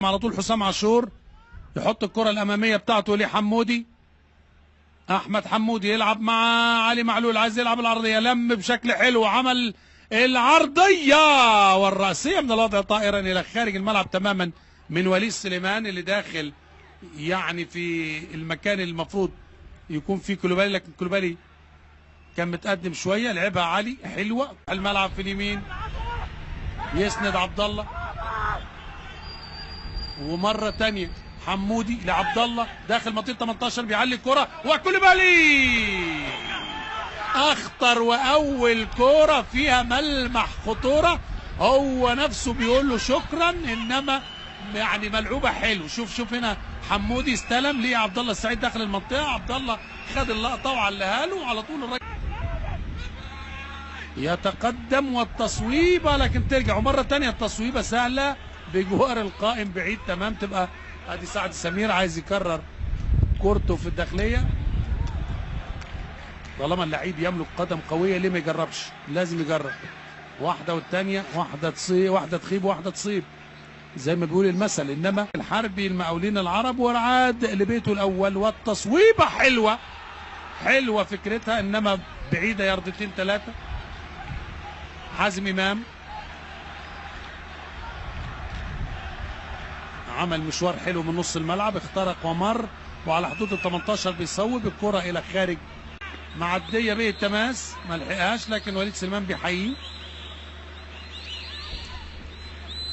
على طول حسام عاشور يحط الكرة الأمامية بتاعته لحمودي. أحمد حمودي يلعب مع علي معلول، عايز يلعب العرضية، لم بشكل حلو، عمل العرضية والرأسية من الوضع طائرا إلى خارج الملعب تماما من وليد سليمان اللي داخل يعني في المكان اللي المفروض يكون فيه كلوبالي، لكن كلوبالي كان متقدم شوية، لعبها علي حلوة. الملعب في اليمين يسند عبد الله، ومرة تانية حمودي لعبد الله داخل منطقة 18 بيعلي الكرة وكوليبالي اخطر واول كرة فيها ملمح خطورة، هو نفسه بيقول له شكرا، انما يعني ملعوبة حلو. شوف شوف هنا حمودي استلم ليه عبد الله السعيد داخل المنطقة، عبد الله خد اللقطة وعلقها له وعلى طول الراجل يتقدم والتصويبة لكن ترجع، ومرة تانية التصويبة سهلة بجوار القائم بعيد تمام. تبقى ادي سعد سمير عايز يكرر كورته في الداخلية، طالما اللعيب يملك قدم قوية ليه ما يجربش؟ لازم يجرب، واحدة والتانية، واحدة تصيب واحدة تخيب واحدة تصيب زي ما بيقول المثل. انما الحربي المقاولين العرب ورعاد لبيته الاول، والتصويبة حلوة حلوة فكرتها انما بعيدة ياردتين ثلاثة. حازم امام عمل مشوار حلو من نص الملعب، اخترق ومر وعلى حدود ال 18 بيصوب الكرة الى خارج، معدية به التماس ما لحقهاش لكن وليد سليمان بيحييه.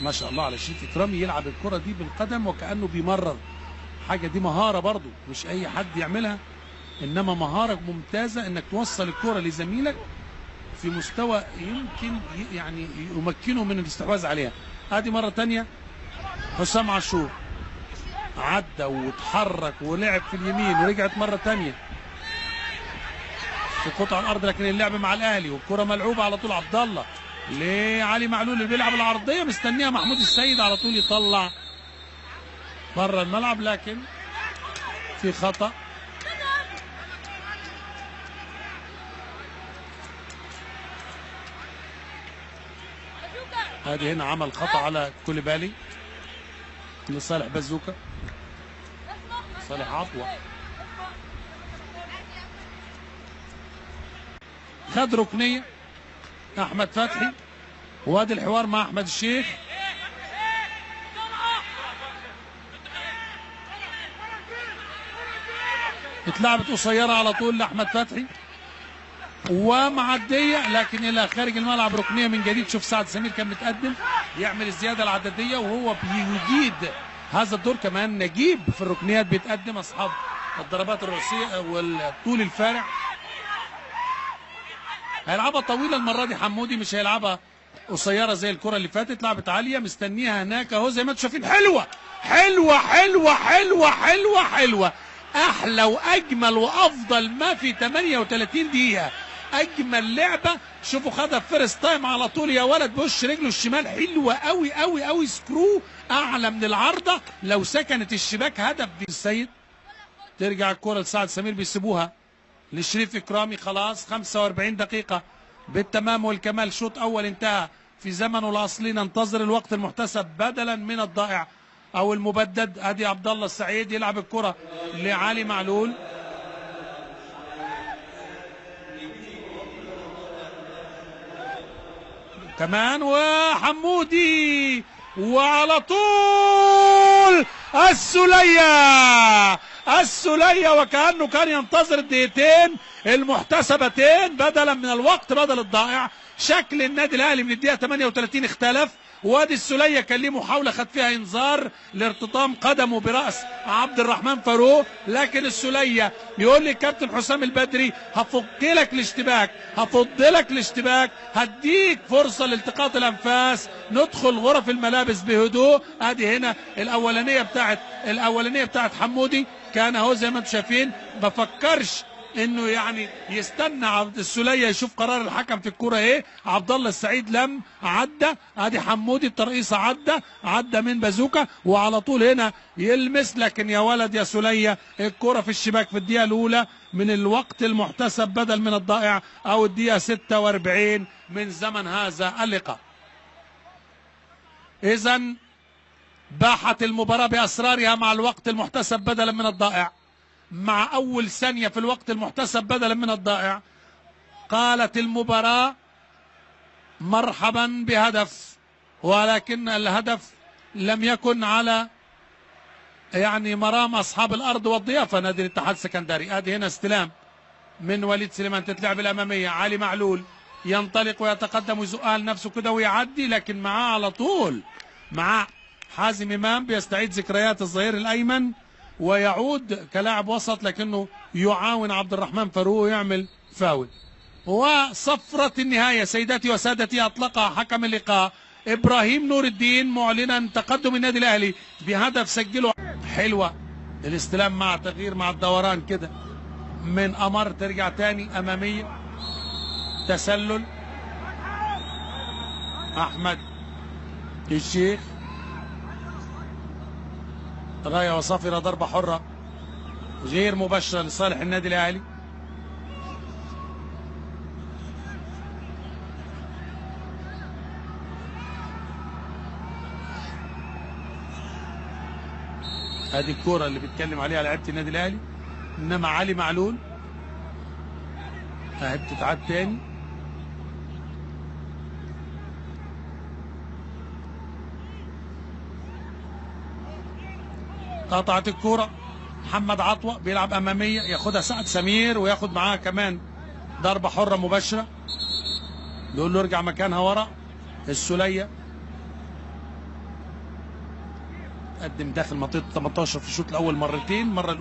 ما شاء الله على شريف اكرامي يلعب الكرة دي بالقدم وكأنه بيمرر، حاجة دي مهارة برضو مش اي حد يعملها، انما مهارة ممتازة انك توصل الكرة لزميلك في مستوى يمكن يعني يمكنه من الاستحواذ عليها. ادي مرة تانية حسام عاشور عدى وتحرك ولعب في اليمين ورجعت مرة تانية في قطع الارض، لكن اللعب مع الاهلي والكرة ملعوبة على طول عبد الله لعلي معلول اللي بيلعب العرضية مستنيها محمود السيد على طول يطلع بره الملعب، لكن في خطأ. ادي هنا عمل خطأ على كوليبالي لصالح بازوكا، صالح عطوة خد ركنية احمد فتحي، وادي الحوار مع احمد الشيخ. اتلعبت قصيرة على طول لاحمد فتحي ومعدية لكن الى خارج الملعب، ركنية من جديد. شوف سعد سمير كان متقدم يعمل الزيادة العددية وهو بيجيد هذا الدور، كمان نجيب في الركنيات بيتقدم اصحاب الضربات الرأسية والطول الفارع. هيلعبها طويلة المرة دي حمودي، مش هيلعبها قصيرة زي الكرة اللي فاتت، لعبت عالية مستنيها هناك اهو زي ما انتم شايفين. حلوة حلوة حلوة حلوة حلوة حلوة، احلى واجمل وافضل ما في 38 دقيقة، اجمل لعبة. شوفوا خدها first time على طول يا ولد بوش رجله الشمال، حلوة قوي قوي قوي، screw اعلى من العارضة، لو سكنت الشباك هدف السيد. ترجع الكرة لسعد سمير بيسيبوها لشريف اكرامي. خلاص 45 دقيقة بالتمام والكمال، شوط اول انتهى في زمنه الاصلي، ننتظر الوقت المحتسب بدلا من الضائع او المبدد. ادي عبد الله السعيد يلعب الكرة لعلي معلول، كمان وحمودي وعلى طول السولية، السولية وكأنه كان ينتظر الدقيقتين المحتسبتين بدلا من الوقت بدل الضائع. شكل النادي الاهلي من الدقيقة 38 اختلف، وادي السولية كان ليه محاولة خد فيها انذار لارتطام قدمه برأس عبد الرحمن فاروق، لكن السولية يقول لي الكابتن حسام البدري هفك لك الاشتباك، هفض لك الاشتباك، هديك فرصة لالتقاط الانفاس، ندخل غرف الملابس بهدوء. ادي هنا الاولانية بتاعت حمودي كان اهو زي ما انتم شايفين، ما فكرش انه يعني يستنى عبد السولية يشوف قرار الحكم في الكرة ايه. عبد الله السعيد لم عدى، ادي حمودي الترقيصة عدى من بازوكا وعلى طول هنا يلمس، لكن يا ولد يا سولية الكرة في الشباك في الدقيقة الأولى من الوقت المحتسب بدل من الضائع او الدقيقة 46 من زمن هذا اللقاء. اذا باحت المباراة بأسرارها مع الوقت المحتسب بدلا من الضائع، مع أول ثانية في الوقت المحتسب بدلا من الضائع قالت المباراة مرحبا بهدف، ولكن الهدف لم يكن على يعني مرام أصحاب الأرض والضيافة نادي الاتحاد السكندري. ادي هنا استلام من وليد سليمان، تتلعب الأمامية، علي معلول ينطلق ويتقدم ويزقها لنفسه كده ويعدي، لكن معاه على طول معاه حازم إمام بيستعيد ذكريات الظهير الأيمن ويعود كلاعب وسط، لكنه يعاون عبد الرحمن فاروق ويعمل فاول. وصفرة النهاية سيداتي وسادتي أطلقها حكم اللقاء إبراهيم نور الدين، معلنا تقدم النادي الأهلي بهدف سجله. حلوة الاستلام مع تغيير مع الدوران كده من قمر، ترجع تاني أمامية، تسلل أحمد الشيخ، راية وصافرة، ضربة حرة غير مباشرة لصالح النادي الأهلي. هذه الكرة اللي بيتكلم عليها لعيبة النادي الأهلي، إنما علي معلول أهي بتتعاد تاني. قطعت الكرة، محمد عطوة بيلعب أمامية، ياخدها سعد سمير وياخد معاها كمان ضربة حرة مباشرة، بيقول له ارجع مكانها ورا. السولية قدم داخل منطقة 18 في الشوط الأول مرتين، مرة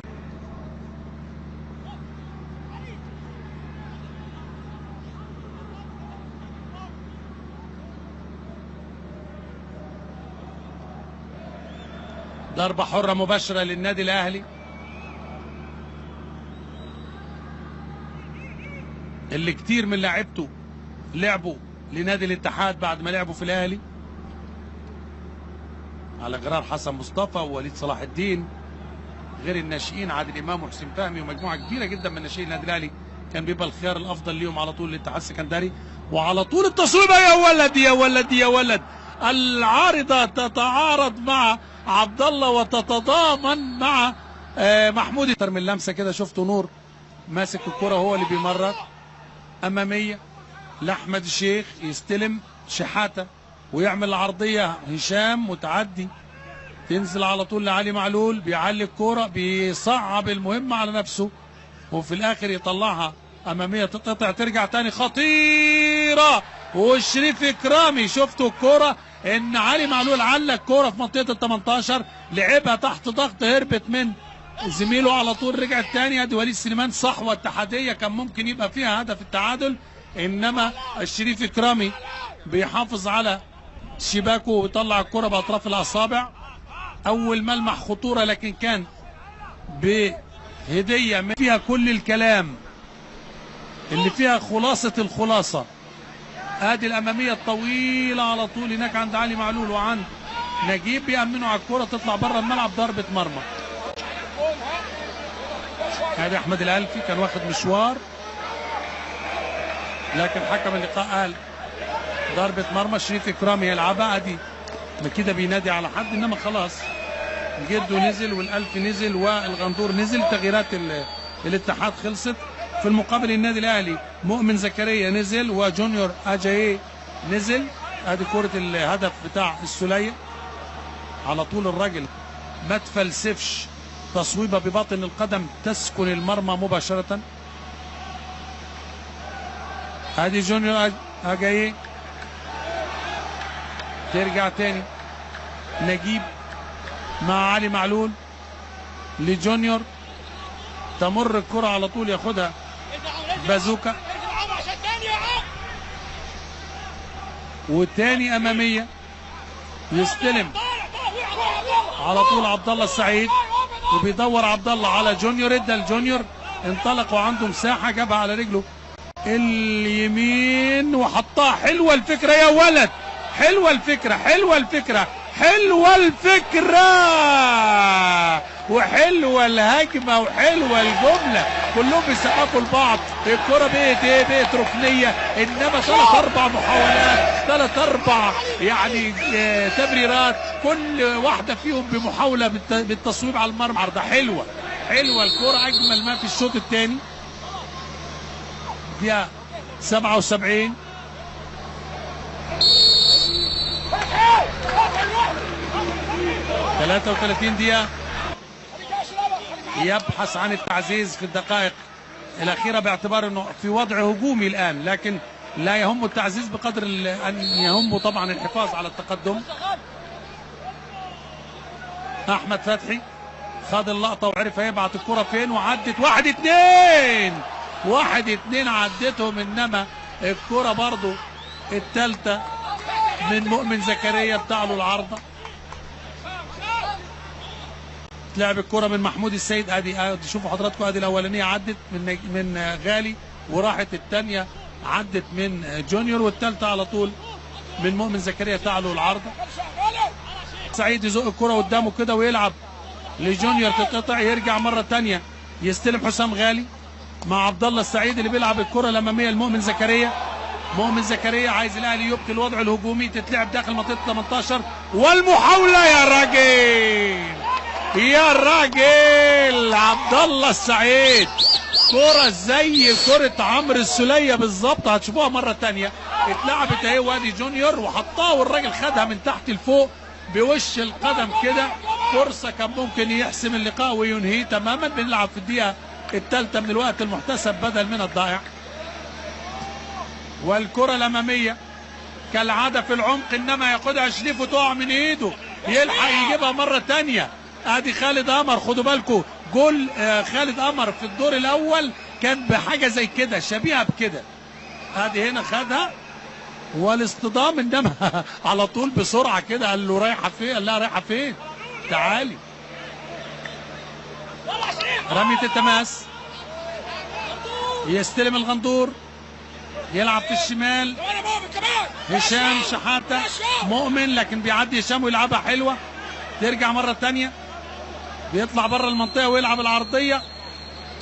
ضربة حرة مباشرة للنادي الأهلي اللي كتير من لاعبته لعبوا لنادي الاتحاد بعد ما لعبوا في الأهلي، على غرار حسن مصطفى ووليد صلاح الدين، غير الناشئين عادل إمام وحسين فهمي ومجموعة كبيرة جدا من ناشئين النادي الأهلي، كان بيبقى الخيار الأفضل ليهم على طول الاتحاد السكندري. وعلى طول التصويبة، يا ولد يا ولد يا ولد، العارضة تتعارض مع عبد الله وتتضامن مع محمود. اكتر من لمسه كده، شفتوا نور ماسك الكره هو اللي بيمرر امامية لاحمد الشيخ، يستلم شحاته ويعمل العرضية هشام متعدي، تنزل على طول لعلي معلول، بيعلي الكورة بيصعب المهمة على نفسه وفي الاخر يطلعها امامية، تتقطع ترجع تاني خطيرة، وشريف اكرامي. شفتوا الكورة ان علي معلول علق الكورة في منطقة ال 18، لعبها تحت ضغط، هربت من زميله على طول، رجعت تاني. ادي وليد سليمان، صحوة اتحادية كان ممكن يبقى فيها هدف التعادل، انما الشريف اكرامي بيحافظ على شباكه وبيطلع الكورة باطراف الاصابع. اول ملمح خطورة لكن كان بهديه فيها كل الكلام اللي فيها خلاصه الخلاصة. ادي الامامية الطويلة على طول هناك عند علي معلول وعند نجيب، بيأمنوا على الكره تطلع بره الملعب، ضربه مرمى. ادي احمد الالفي كان واخد مشوار، لكن حكم اللقاء قال ضربه مرمى، شريف اكرامي يلعبها. ادي كده بينادي على حد، انما خلاص جده نزل والالفي نزل والغندور نزل، تغييرات الاتحاد خلصت. في المقابل النادي الاهلي مؤمن زكريا نزل وجونيور اجاي نزل. ادي كرة الهدف بتاع السولية على طول، الراجل ما تفلسفش، تصويبة بباطن القدم تسكن المرمى مباشرة. ادي جونيور اجاي، ترجع تاني نجيب مع علي معلول لجونيور، تمر الكرة على طول ياخدها بازوكا، والتاني امامية يستلم على طول عبد الله السعيد، وبيدور عبد الله على جونيور، ادى لجونيور، انطلق وعنده مساحة، جابها على رجله اليمين وحطها. حلوة الفكرة يا ولد، حلوة الفكرة، حلوة الفكرة، حلوة الفكرة، وحلوه الهجمة، وحلوه الجملة. كلهم بيسقفوا لبعض. الكره بقت ايه؟ بقت ركنيه، انما 3 4 محاولات، 3 4 يعني تمريرات، كل واحدة فيهم بمحاولة بالتصويب على المرمى. عرضه حلوة، حلوة الكره، اجمل ما في الشوط الثاني. دقيقة 77. 33 دقيقة. يبحث عن التعزيز في الدقائق الأخيرة باعتبار أنه في وضع هجومي الآن، لكن لا يهم التعزيز بقدر أن يهم طبعا الحفاظ على التقدم. أحمد فتحي خد اللقطة وعرف هيبعت الكرة فين، وعدت 1-2 1-2 عدتهم، إنما الكرة برضو الثالثة من مؤمن زكريا بتاعله العارضة. لعب الكرة من محمود السيد، ادي شوفوا حضراتكم، ادي الاولانية عدت من غالي، وراحت الثانية عدت من جونيور، والثالثة على طول من مؤمن زكريا تعلو العارضة. سعيد يزق الكرة قدامه كده ويلعب لجونيور، تتقطع، يرجع مرة ثانية يستلم حسام غالي مع عبد الله السعيد اللي بيلعب الكرة الامامية لمؤمن زكريا. مؤمن زكريا عايز الاهلي يبقي الوضع الهجومي، تتلعب داخل منطقة 18، والمحاولة يا راجل، يا راجل عبد الله السعيد، كرة زي كرة عمرو السولية بالظبط، هتشوفوها مرة تانية. اتلعبت اهي وادي جونيور وحطها، والراجل خدها من تحت لفوق بوش القدم كده. فرصة كان ممكن يحسم اللقاء وينهيه تماما. بنلعب في الدقيقة الثالثة من الوقت المحتسب بدل من الضائع. والكرة الأمامية كالعادة في العمق، إنما ياخدها شريف وتقع من إيده، يلحق يجيبها مرة تانية. ادي خالد قمر، خدوا بالكم جول خالد قمر في الدور الاول كان بحاجة زي كده، شبيهه بكده. ادي هنا خدها والاصطدام، انما على طول بسرعة كده قال له رايحة فين؟ قال لها رايحة فين؟ تعالي. رمية التماس، يستلم الغندور، يلعب في الشمال هشام شحاته، مؤمن لكن بيعدي هشام ويلعبها حلوة، ترجع مرة ثانية، بيطلع بره المنطقة ويلعب العرضية،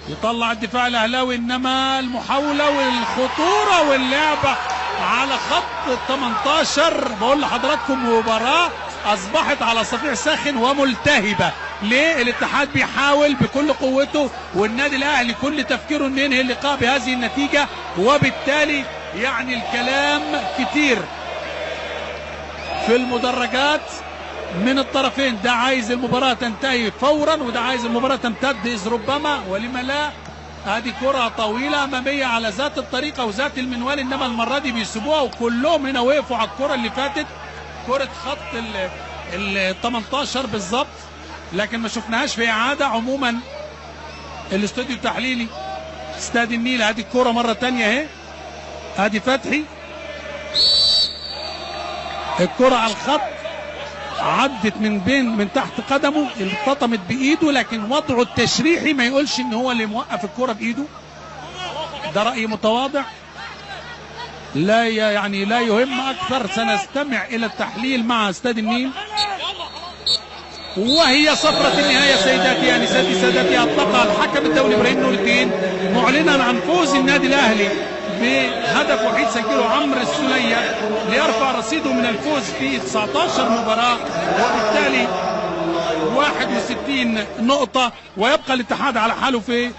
يطلع الدفاع الاهلاوي، انما المحاولة والخطوره واللعبة على خط 18. بقول لحضراتكم مباراة اصبحت على صفيح ساخن وملتهبه. ليه؟ الاتحاد بيحاول بكل قوته، والنادي الاهلي كل تفكيره انه ينهي اللقاء بهذه النتيجة، وبالتالي يعني الكلام كتير في المدرجات من الطرفين. ده عايز المباراة تنتهي فورا، وده عايز المباراة تمتد إذ ربما ولما لا. ادي كرة طويلة أمامية على ذات الطريقة وذات المنوال، إنما المرة دي بيسيبوها، وكلهم هنا وقفوا على الكرة اللي فاتت، كرة خط ال 18 بالظبط، لكن ما شفناهاش في إعادة. عموما الاستوديو التحليلي استاد النيل، ادي الكرة مرة تانية اهي، ادي فتحي، الكرة على الخط، عدت من بين من تحت قدمه، التطمت بايده، لكن وضعه التشريحي ما يقولش ان هو اللي موقف الكرة بايده. ده رأي متواضع لا يعني لا يهم اكثر. سنستمع الى التحليل مع استاد النيل. وهي صفرة النهاية سيداتي انساتي سادتي، اطلقها الحكم الدولي ابراهيم نور الدين معلنا عن فوز النادي الاهلي بهدف وحيد سجله عمرو السولية ليرفع رصيده من الفوز في 19 مباراة، وبالتالي 61 نقطة، ويبقى الاتحاد على حاله في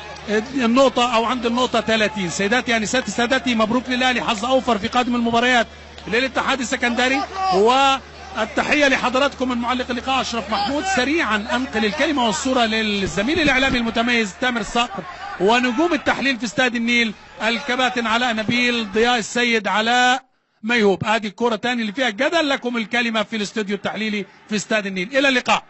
النقطة أو عند النقطة 30. سيداتي أنساتي سادتي، مبروك للأهلي، حظ أوفر في قادم المباريات للاتحاد السكندري. والتحية لحضراتكم من معلق اللقاء أشرف محمود. سريعا أنقل الكلمة والصورة للزميل الإعلامي المتميز تامر صقر، ونجوم التحليل في استاد النيل الكباتن علاء نبيل، ضياء السيد، علاء ميهوب. ادي الكرة تاني اللي فيها الجدل، لكم الكلمة في الاستوديو التحليلي في استاد النيل. إلى اللقاء.